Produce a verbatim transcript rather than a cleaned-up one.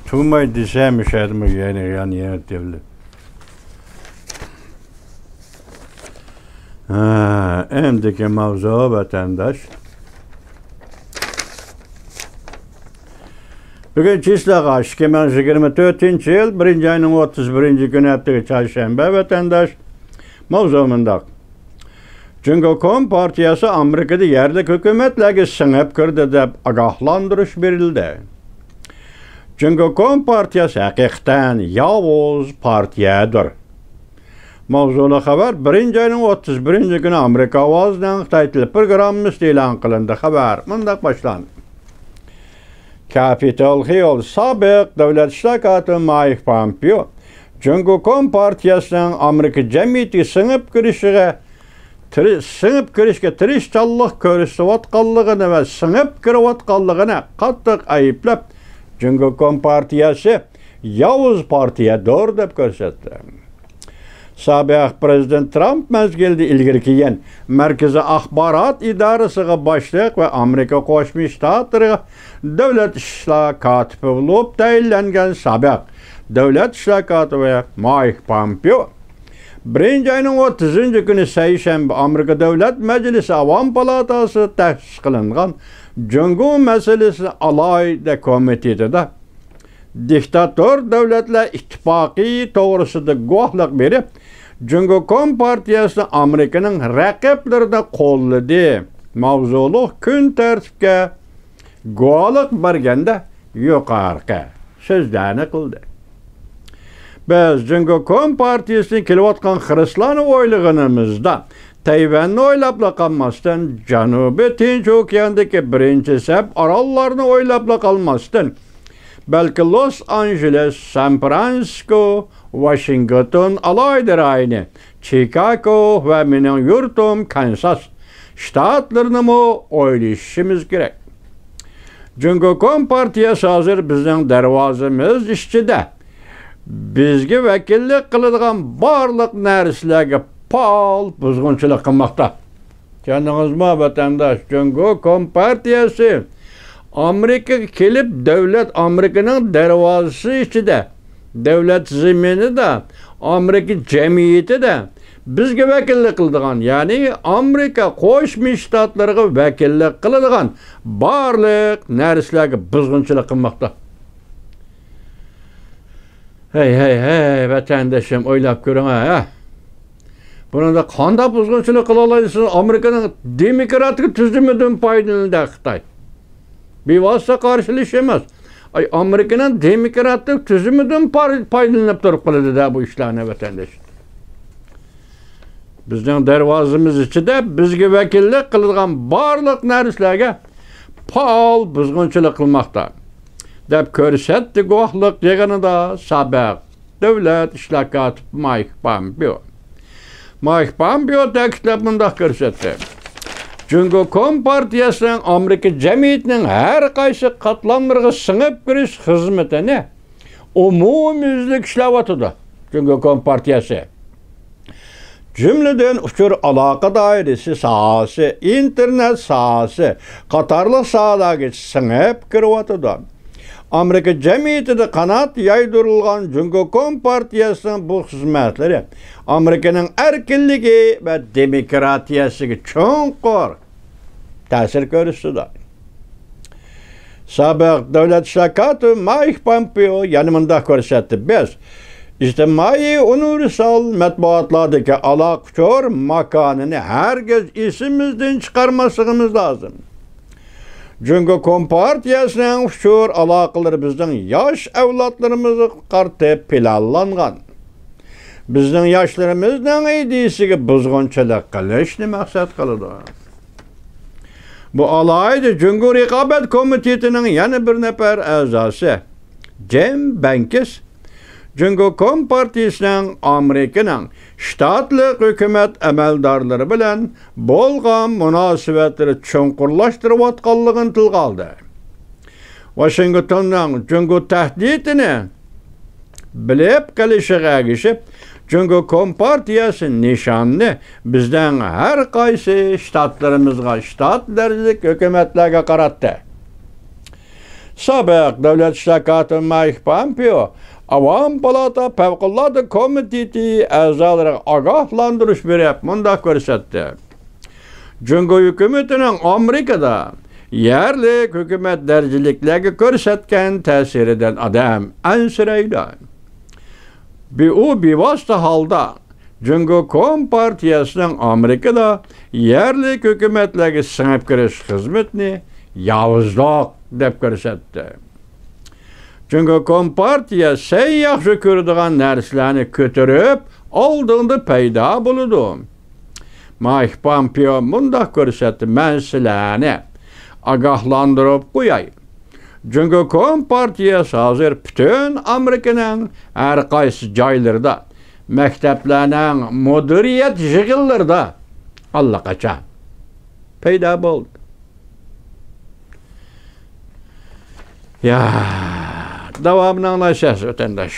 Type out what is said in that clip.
تۇرماي دېسەم، مۇشەدىمۇ يەنە يان يەر دېۋىلى. ھە، ئەمدىكى ماۋزۇ، ۋەتەنداش. بۈگۈن چىسلاغا، ئىككى مىڭ يىگىرمە تۆتىنچى يىل بىرىنچى ئاينىڭ ئوتتۇز بىرىنچى كۈنى، ھەپتىگە چارشەنبە، ۋەتەنداش. ماۋزۇ مۇنداق. جۇڭگو كومپارتىيەسى ئامېرىكىدا يەرلىك ھۆكۈمەتلەرگە سىڭىپ كىردى دەپ ئاگاھلاندۇرۇش بېرىلدى. جۇڭگو كومپارتىيەسى ھەقىقەتەن ياۋۇز پارتىيەدۇر. ماۋزۇلۇق خەۋەر بىرىنچى ئاينىڭ ئوتتۇز بىرىنچى كۈنى ئامېرىكا ئاۋازىنىڭ خىتاي تىل پروگراممىسىدا ئېلان قىلىندى. خەۋەر مۇنداق باشلاندى. كاپىتول ھىل سابىق دۆلەت ئىشلار كاتىپى مايك پامپېئو جۇڭگو كومپارتىيەسىنىڭ ئامېرىكا جەمئىيىتىگە سىڭىپ كىرىشىگە تىرى-، سىڭىپ كىرىشكە تىرىشچانلىق كۆرسىتىۋاتقانلىقىنى ۋە سىڭىپ كىرىۋاتقانلىقىنى قاتتىق ئەيىبلەپ، جۇڭگو كومپارتىيەسى ياۋۇز پارتىيەدۇر دەپ كۆرسەتتى. سابىق پىرېزىدېنت ترامپ مەزگىلىدە ئىلگىرى كېلگەن مەركىزىي ئاخبارات ئىدارىسىغا باشلىق ۋە ئامېرىكا قوشما شتاتلىرىغا دۆلەت ئىشلار كاتىپى بولۇپ تەيىنلەنگەن سابىق دۆلەت ئىشلار كاتىپى مايك پامپېئو بىرىنچى ئاينىڭ ئوتتۇزىنچى كۈنى سەيشەنبە ئامېرىكا دۆلەت مەجلىسى ئاۋام پالاتاسى تەسىس قىلىنغان جۇڭگو مەسىلىسى ئالاھىدە كومىتېتىدا دىكتاتور دۆلەتلەر ئىتتىپاقى توغرىسىدا گۇۋاھلىق بېرىپ، جۇڭگو كومپارتىيەسىنى ئامېرىكىنىڭ رەقىبلىرىدە قوللىدى ماۋزۇلۇق كۈن تەرتىپكە گۇۋاھلىق بەرگەندە يۇقىرىقى سۆزلەرنى قىلدى. بىز جۇڭگو كومپارتىيەسىنىڭ كېلىۋاتقان خىرىسلارنى ئويلىغىنىمىزدا، تەيۋەننى ئويلاپلا قالماستىن، جەنۇبىي تىنچ ئوكياندىكى بىرىنچى سەپ ئاراللارنى ئويلاپلا قالماستىن، بەلكى لوس ئانژېلېس، سان فرانسىسكو، ۋاشىنگتون ئالاھىدە رايونى، چىكاگو ۋە مېنىڭ يۇرتۇم كانساس شتاتلىرىنىمۇ ئويلىشىشىمىز كېرەك. جۇڭگو كومپارتىيەسى ھازىر بىزنىڭ دەرۋازىمىز ئىچىدە بىزگە ۋەكىللىك قىلىدىغان بارلىق نەرسىلەرگە پائال بۇزغۇنچىلىق قىلماقتا. چۈشەندىڭىزمۇ، ۋەتەنداش؟ جۇڭگو كومپارتىيەسى ئامېرىكىغا كېلىپ، دۆلەت ئامېرىكىنىڭ دەرۋازىسى ئىچىدە، دۆلەت زېمىنىدا، ئامېرىكا جەمئىيىتىدە بىزگە ۋەكىللىك قىلىدىغان، يەنى ئامېرىكا قوشما شتاتلىرىغا ۋەكىللىك قىلىدىغان بارلىق نەرسىلەرگە بۇزغۇنچىلىق قىلماقتا. ھەي، ھەي، ھەي، ۋەتەندىشىم، ئويلاپ كۆرۈڭ، ھە. بۇنىڭدا قانداق بۇزغۇنچىلىق قىلالايسىز؟ ئامېرىكىنىڭ دېموكراتىك تۈزۈمىدىن پايدىلىنىدۇ خىتاي. بىۋاسىتە قارشىلىشىش ئەمەس. ئاي، ئامېرىكىنىڭ دېموكراتىك تۈزۈمىدىن پار-، پايدىلىنىپ تۇرۇپ قىلىدۇ-دە بۇ ئىشلارنى، ۋەتەنداش. بىزنىڭ دەرۋازىمىز ئىچىدە بىزگە ۋەكىللىك قىلىدىغان بارلىق نەرسىلەرگە پائال بۇزغۇنچىلىق قىلماقتا، دەپ كۆرسەتتى گۇۋاھلىق يىغىنىدا سابىق دۆلەت ئىشلار كاتىپى مايك پامپېئو. مايك پامپېئو تەكىتلەپ مۇنداق كۆرسەتتى: جۇڭگو كومپارتىيەسىنىڭ ئامېرىكا جەمئىيىتىنىڭ ھەر قايسى قاتلاملىرىغا سىڭىپ كىرىش خىزمىتىنى ئومۇميۈزلۈك ئىشلەۋاتىدۇ. جۇڭگو كومپارتىيەسى، جۈملىدىن، ئۇچۇر ئالاقە دائىرىسى ساھەسى، ئىنتېرنېت ساھەسى قاتارلىق ساھەلەرگە سىڭىپ كىرىۋاتىدۇ. ئامېرىكا جەمئىيىتىدە قانات يايدۇرۇلغان جۇڭگو كومپارتىيەسىنىڭ بۇ خىزمەتلىرى ئامېرىكىنىڭ ئەركىنلىكى ۋە دېموكراتىيەسىگە چوڭقۇر تەسىر كۆرسىتىدۇ. سابىق دۆلەت ئىشلار كاتىپى مايك پامپېئو يەنە مۇنداق كۆرسەتتى: بىز ئىجتىمائىي ئۇنىۋېرسال مەتبۇئاتلاردىكى ئالاقە ئۇچۇر ماكانىنى ھەرگىز ئېسىمىزدىن چىقارماسلىقىمىز لازىم. جۇڭگو كومپارتىيەسىنىڭ ئۇچۇر ئالاقىلىرى بىزنىڭ ياش ئەۋلادلىرىمىزغا قارىتىپ پىلانلانغان. بىزنىڭ ياشلىرىمىزنىڭ ئىدىيىسىگە بۇزغۇنچىلىق قىلىشنى مەقسەت قىلىدۇ. بۇ ئالاھىدە جۇڭگو رىقابەت كومىتېتىنىڭ يەنە بىر نەپەر ئەزاسى جىم بەنكىس جۇڭگو كومپارتىيىسىنىڭ ئامېرىكىنىڭ شتاتلىق ھۆكۈمەت ئەمەلدارلىرى بىلەن بولغان مۇناسىۋەتلىرى چوڭقۇرلاشتۇرۇۋاتقانلىقىنى تىلغا ئالدى. ۋاشىنگتوننىڭ جۇڭگو تەھدىتىنى بىلىپ قېلىشىغا ئەگىشىپ، جۇڭگو كومپارتىيەسى نىشانىنى بىزنىڭ ھەر قايسى شتاتلىرىمىزغا، شتات دەرىجىلىك ھۆكۈمەتلەرگە قاراتتى. سابىق دۆلەت ئىشلار كاتىپى مايك پامپېئو ئاۋام پالاتا پەۋقۇلئاددە كومىتېتى ئەزالىرىغا ئاگاھلاندۇرۇش بېرىپ مۇنداق كۆرسەتتى: جۇڭگو ھۆكۈمىتىنىڭ ئامېرىكىدا يەرلىك ھۆكۈمەت دەرىجىلىكلەرگە كۆرسەتكەن تەسىرىدىن ئادەم ئەنسىرەيدۇ. بى-، ئۇ بىۋاسىتە ھالدا جۇڭگو كومپارتىيەسىنىڭ ئامېرىكىدا يەرلىك ھۆكۈمەتلەرگە سىڭىپ كىرىش خىزمىتىنى ياۋۇزلۇق دەپ كۆرسەتتى. جۇڭگو كومپارتىيە سەن ياخشى كۆرىدىغان نەرسىلەرنى كۆتۈرۈپ ئالدىڭدا پەيدا بولىدۇ. مايك پامپېئو مۇنداق كۆرسەتتى، مەن سىلەرنى ئاگاھلاندۇرۇپ قوياي. جۇڭگو كومپارتىيەسى ھازىر پۈتۈن ئامېرىكىنىڭ ھەر قايسى جايلىرىدا، مەكتەپلەرنىڭ مۇدىرىيەت يىغىنلىرىدا ئاللىقاچان پەيدا بولدى. يا، داۋامىنى ئاڭلايسىز، ۋەتەنداش.